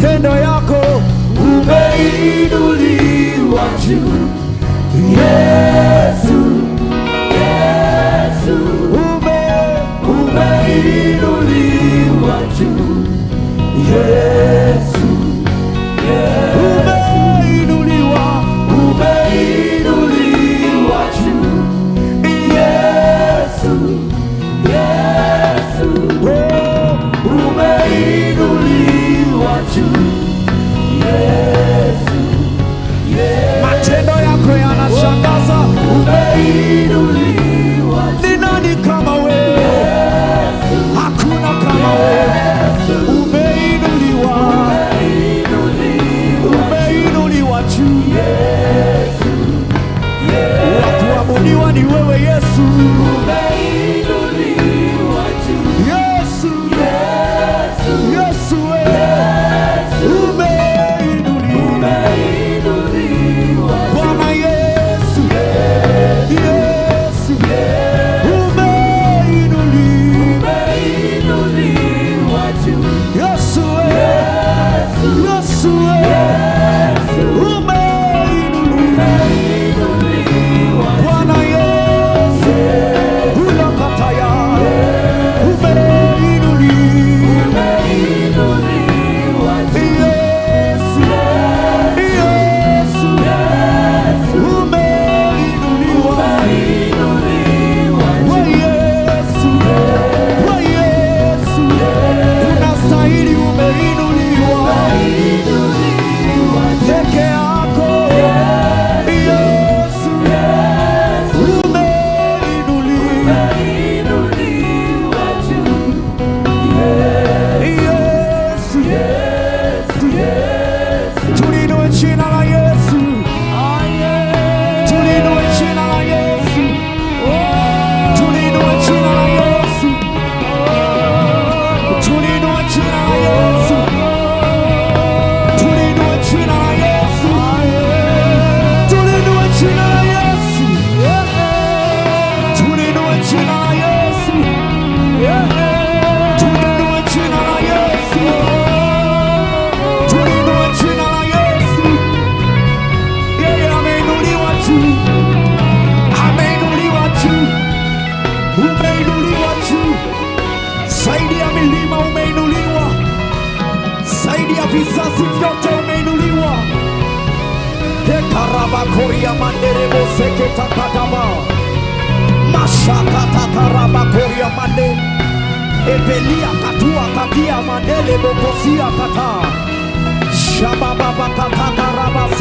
Matendo yako. Umeinuliwa juu, Yesu, Yesu. Umeinuliwa juu, Yesu, Yesu. Umeinuliwa. Umeinuliwa juu, Yesu, Yesu. Oh. Umeinuliwa juu, Yesu, Yesu. Matendo yako yanashangaza. Umeinuliwa. Ni nani kama wewe? Hakuna kama wewe. Umeinuliwa, umeinuliwa juu. Wa kuabudiwa ni wewe, Yesu. Umeinuliwa juu. Yesu, Yesu, wewe umeinuliwa. Umeinuliwa. Bwana Yesu, Yesu, umeinuliwa. Umeinuliwa juu. Yesu, wewe, Yesu, wewe umeinuliwa. Umeinuliwa. Bwana Yesu, unakataya, umeinuliwa. Umeinuliwa juu. Yesu, Yesu, umeinuliwa. Umeinuliwa. We Yesu, we Yesu, unastahili, umeinuliwa. Umeinuliwa. Peke yako, Yesu, umeinuliwa. Umeinuliwa juu. Yesu, Yesu, Yesu. Tuliinue jina la Yesu, tuliinue jina la Yesu, tuliinue jina la Yesu, tuliinue jina la Yesu, tuliinue jina la Yesu, tuliinue jina la Yesu, tuliinue jina la Yesu, tuliinue jina la Yesu, tuliinue jina la Yesu. Yeye ameinuliwa juu, ameinuliwa juu, umeinuliwa juu zaidi ya milima, umeinuliwa zaidi ya vizazi vyote, umeinuliwa. Hekarabakoria mandereboseketakataba mashakatakaраbakoria mande epelia katua katia mandele bokosia kata shabababakatakarabase.